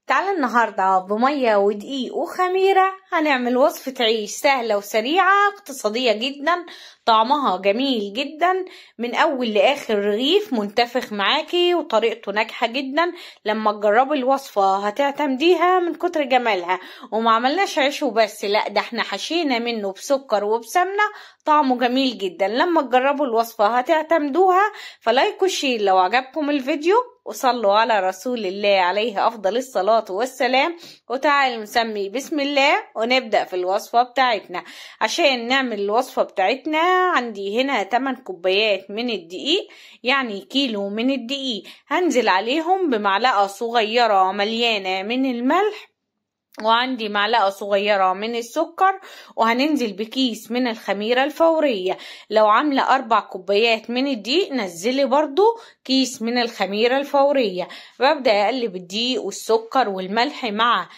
تعالى النهاردة بمية ودقيق وخميرة هنعمل وصفة عيش سهلة وسريعة اقتصادية جدا، طعمها جميل جدا، من أول لآخر رغيف منتفخ معاكي وطريقته ناجحة جدا. لما تجربي الوصفة هتعتمديها من كتر جمالها. وما عملناش عيش وبس، لا ده احنا حشينا منه بسكر وبسمنة، طعمه جميل جدا. لما تجربوا الوصفة هتعتمدوها. ف like و share لو عجبكم الفيديو، وصلوا على رسول الله عليه أفضل الصلاة والسلام. وتعالوا نسمي بسم الله ونبدأ في الوصفة بتاعتنا. عشان نعمل الوصفة بتاعتنا عندي هنا 8 كوبايات من الدقيق، يعني كيلو من الدقيق. هنزل عليهم بمعلقة صغيرة مليانة من الملح، وعندي معلقة صغيرة من السكر، وهننزل بكيس من الخميرة الفورية. لو عاملة 4 كوبايات من الدقيق نزلي برضو كيس من الخميرة الفورية. ببدأ أقلب الدقيق والسكر والملح مع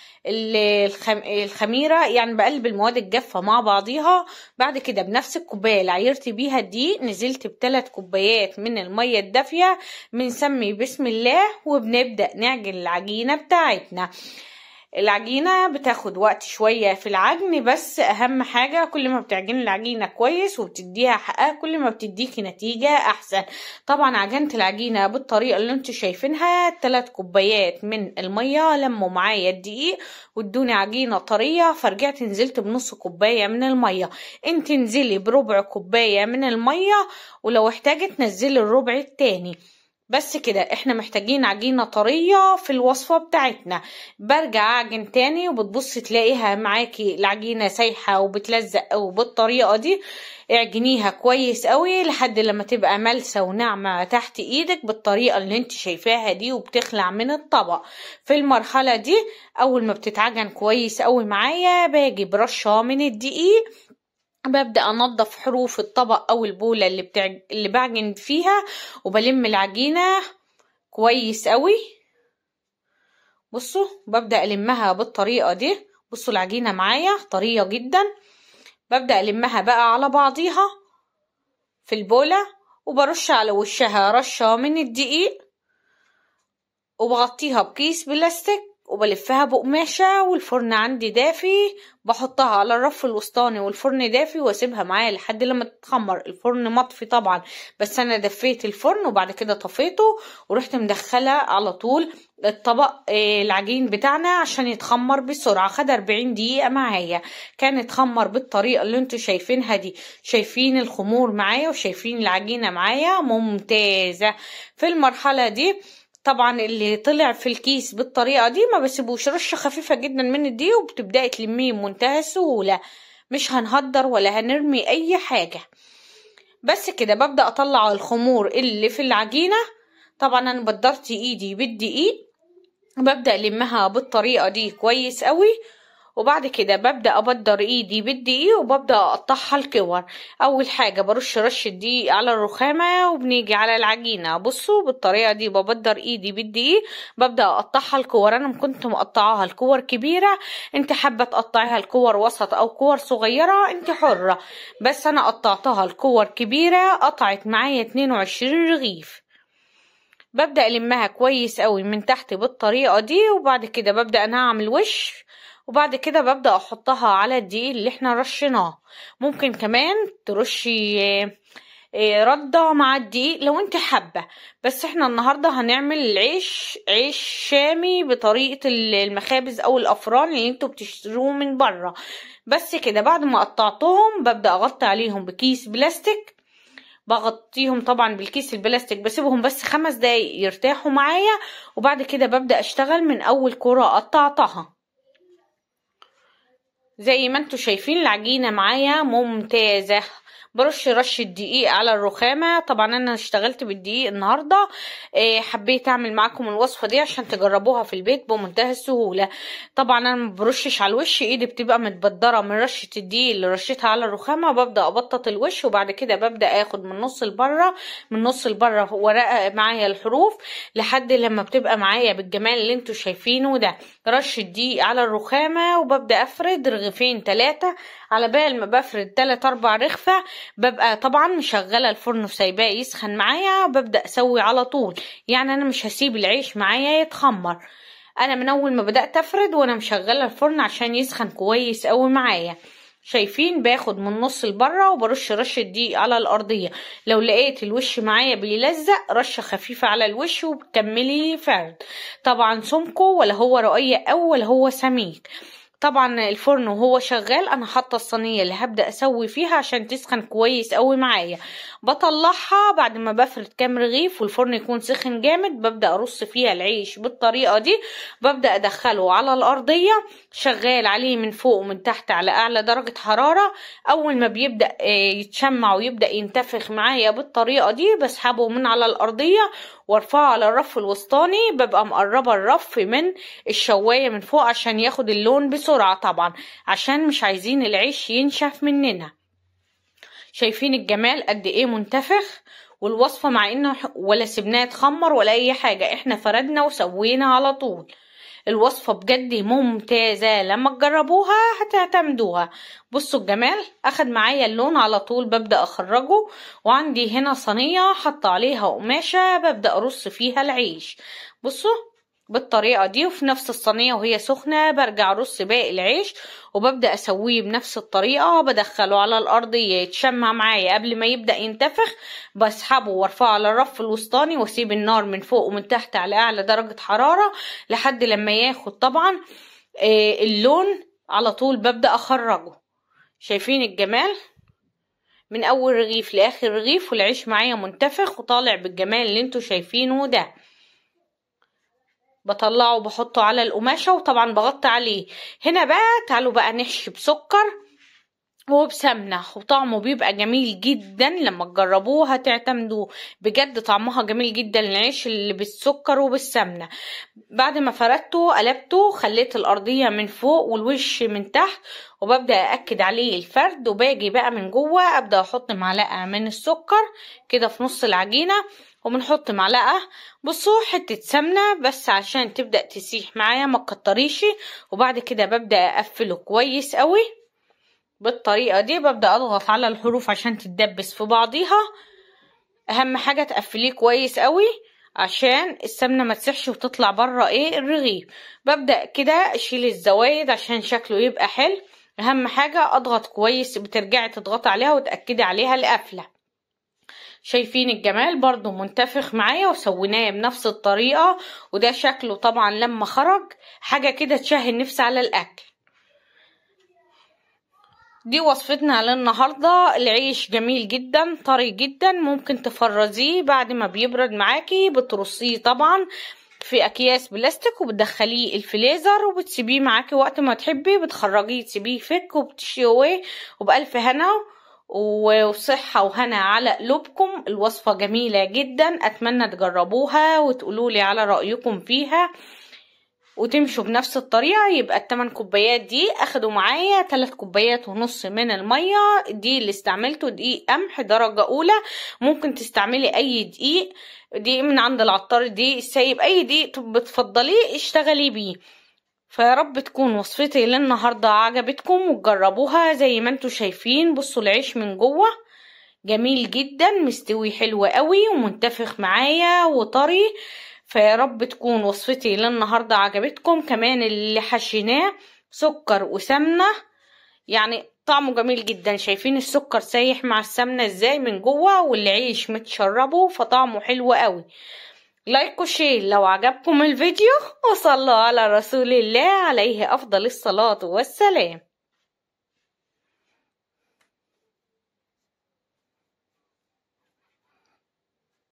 الخميرة، يعني بقلب المواد الجافة مع بعضيها. بعد كده بنفس الكوباية اللي عيرت بيها الدقيق نزلت ب3 كوبايات من المية الدافية. بنسمي بسم الله وبنبدأ نعجن العجينة بتاعتنا. العجينة بتاخد وقت شوية في العجن، بس اهم حاجة كل ما بتعجن العجينة كويس وبتديها حقها كل ما بتديكي نتيجة احسن. طبعا عجنت العجينة بالطريقة اللي انتوا شايفينها. 3 كوبايات من المية لموا معايا الدقيق وادوني عجينة طرية، فرجعت نزلت بنص كوباية من المية. انت انزلي بربع كوباية من المية، ولو احتاجت نزلي الربع التاني. بس كده احنا محتاجين عجينة طرية في الوصفة بتاعتنا. برجع اعجن تاني وبتبص تلاقيها معاكي العجينة سايحة وبتلزق، وبالطريقة دي اعجنيها كويس قوي لحد لما تبقى ملسة وناعمة تحت ايدك بالطريقة اللي انت شايفاها دي، وبتخلع من الطبق. في المرحلة دي اول ما بتتعجن كويس قوي معايا باجي برشة من الدقيق، ببدأ انضف حروف الطبق او البولة اللي بعجن فيها، وبلم العجينة كويس قوي. بصوا ببدأ المها بالطريقة دي. بصوا العجينة معايا طرية جدا. ببدأ المها بقى على بعضيها في البولة، وبرش على وشها رشة من الدقيق، وبغطيها بكيس بلاستيك، وبلفها بقماشة، والفرن عندي دافي. بحطها على الرف الوسطاني والفرن دافي، واسيبها معايا لحد لما تتخمر. الفرن مطفي طبعا، بس انا دفيت الفرن وبعد كده طفيته، ورحت مدخله على طول الطبق العجين بتاعنا عشان يتخمر بسرعه. خد 40 دقيقه معايا، كان اتخمر بالطريقه اللي انتوا شايفينها دي. شايفين الخمور معايا وشايفين العجينه معايا ممتازه. في المرحله دي طبعا اللي طلع في الكيس بالطريقه دي ما بسيبوش، رشه خفيفه جدا من الدقيق وبتبداي تلميه بمنتهى السهوله، مش هنهدر ولا هنرمي اي حاجه. بس كده ببدا اطلع الخمور اللي في العجينه. طبعا انا بدرت ايدي بالدقيق، ببدا المها بالطريقه دي كويس قوي، وبعد كده ببدأ أبدر ايدي بالدقيق وببدأ اقطعها الكور. اول حاجة برش رشة دقيق على الرخامة، وبنيجي على العجينة. بصوا بالطريقة دي ببدر ايدي بالدقيق، ببدأ اقطعها الكور. انا كنت مقطعاها الكور كبيرة، انت حابة تقطعيها الكور وسط او كور صغيرة انت حرة، بس انا قطعتها الكور كبيرة. قطعت معايا 22 رغيف. ببدأ المها كويس قوي من تحت بالطريقة دي، وبعد كده ببدأ انا اعمل وش، وبعد كده ببدأ احطها على الدقيق اللي احنا رشيناه. ممكن كمان ترشي ردة مع الدقيق لو انت حابة، بس احنا النهاردة هنعمل العيش عيش شامي بطريقة المخابز او الافران اللي انتوا بتشتروه من بره. بس كده بعد ما قطعتهم ببدأ اغطي عليهم بكيس بلاستيك، بغطيهم طبعا بالكيس البلاستيك، بسيبهم بس 5 دقايق يرتاحوا معايا، وبعد كده ببدأ اشتغل من اول كرة قطعتها. زي ما انتوا شايفين العجينة معايا ممتازة. برش رشة دقيق على الرخامة. طبعا انا اشتغلت بالدقيق النهاردة، حبيت اعمل معاكم الوصفة دي عشان تجربوها في البيت بمنتهى السهولة. طبعا انا ما برشش على الوش، ايدي بتبقى متبدرة من رشة الدقيق اللي رشيتها على الرخامة. ببدأ ابطط الوش، وبعد كده ببدأ اخد من نص لبره، من نص لبره ورقة معايا الحروف لحد لما بتبقى معايا بالجمال اللي انتوا شايفينه ده. رشة دقيق على الرخامة، وببدأ افرد رغيفين 3. على بال ما بفرد 3 4 رغفة ببقى طبعا مشغله الفرن وسايباه يسخن معايا، ببدا اسوي على طول، يعني انا مش هسيب العيش معايا يتخمر. انا من اول ما بدأت افرد وانا مشغلة الفرن عشان يسخن كويس قوي معايا. شايفين باخد من نص لبره وبرش رشة دقيق على الارضية. لو لقيت الوش معايا بيلزق رشة خفيفة على الوش وبتكملي فرد. طبعا سمكة ولا هو رقيق او ولا هو سميك. طبعا الفرن وهو شغال انا حاطه الصينية اللي هبدا اسوي فيها عشان تسخن كويس قوي معايا. بطلعها بعد ما بفرد كام رغيف والفرن يكون سخن جامد، ببدا ارص فيها العيش بالطريقة دي، ببدا ادخله على الارضية شغال عليه من فوق ومن تحت على اعلى درجه حرارة. اول ما بيبدا يتشمع ويبدا ينتفخ معايا بالطريقة دي بسحبه من على الارضية وارفعه على الرف الوسطاني. ببقى مقربة الرف من الشوايه من فوق عشان ياخد اللون بسرعة، طبعا عشان مش عايزين العيش ينشف مننا. شايفين الجمال قد ايه منتفخ، والوصفه مع انه ولا سيبناها تخمر ولا اي حاجة، احنا فردنا وسوينا على طول. الوصفة بجد ممتازة، لما تجربوها هتعتمدوها. بصوا الجمال اخد معايا اللون على طول، ببدا اخرجه. وعندي هنا صينية حط عليها قماشة ببدا ارص فيها العيش. بصوا بالطريقة دي، وفي نفس الصينية وهي سخنة برجع ارص باقي العيش وببدا اسويه بنفس الطريقة. بدخله على الارضية يتشمع معايا قبل ما يبدا ينتفخ، بسحبه وارفعه على الرف الوسطاني واسيب النار من فوق ومن تحت على اعلى درجه حرارة لحد لما ياخد طبعا اللون على طول ببدا اخرجه. شايفين الجمال من اول رغيف لاخر رغيف، والعيش معايا منتفخ وطالع بالجمال اللي انتوا شايفينه ده. بطلعه وبحطه على القماشه وطبعا بغطي عليه. هنا بقى تعالوا بقى نحشي بسكر وبسمنه، وطعمه بيبقى جميل جدا، لما تجربوه هتعتمدوه بجد، طعمها جميل جدا العيش اللي بالسكر وبالسمنه. بعد ما فردته قلبته، خليت الارضية من فوق والوش من تحت، وببدا ااكد عليه الفرد. وباجي بقى من جوه ابدا احط معلقه من السكر كده في نص العجينة، وبنحط معلقه بصوا حتة سمنه بس عشان تبدا تسيح معايا، ما تكتريش. وبعد كده ببدا اقفله كويس قوي بالطريقة دي، ببدا اضغط على الحروف عشان تتدبس في بعضيها. اهم حاجة تقفليه كويس قوي عشان السمنة ما تسحش وتطلع بره ايه الرغيف. ببدا كده اشيل الزوايد عشان شكله يبقى حلو. اهم حاجة اضغط كويس، بترجعي تضغطي عليها وتاكدي عليها القفله. شايفين الجمال برضو منتفخ معايا وسويناه بنفس الطريقة، وده شكله طبعا لما خرج حاجة كده تشهي النفس على الاكل. دي وصفتنا للنهاردة. العيش جميل جدا طري جدا، ممكن تفرزيه بعد ما بيبرد معاكي، بترصيه طبعا في اكياس بلاستيك وبتدخليه الفريزر وبتسيبيه معاكي وقت ما تحبي، بتخرجيه تسيبيه يفك وبتشويه، وبألف هنا وصحة وهنا على قلوبكم. الوصفة جميلة جدا، اتمنى تجربوها وتقولولي على رأيكم فيها وتمشوا بنفس الطريقة. يبقى ال8 كوبايات دي اخدوا معايا 3 كوبايات ونص من المية دي اللي استعملته، دقيق قمح درجة اولى، ممكن تستعملي اي دقيق، دقيق من عند العطار، دقيق السايب، اي دقيق بتفضليه اشتغلي بيه. فيا رب تكون وصفتي للنهاردة عجبتكم وتجربوها زي ما انتوا شايفين. بصوا العيش من جوه جميل جدا، مستوي حلو قوي ومنتفخ معايا وطري. فيا رب تكون وصفتي للنهاردة عجبتكم. كمان اللي حشيناه سكر وسمنه، يعني طعمه جميل جدا. شايفين السكر سايح مع السمنة ازاي من جوه، والعيش متشربه، فطعمه حلو قوي. like و share لو عجبكم الفيديو، وصلوا على رسول الله عليه افضل الصلاة والسلام.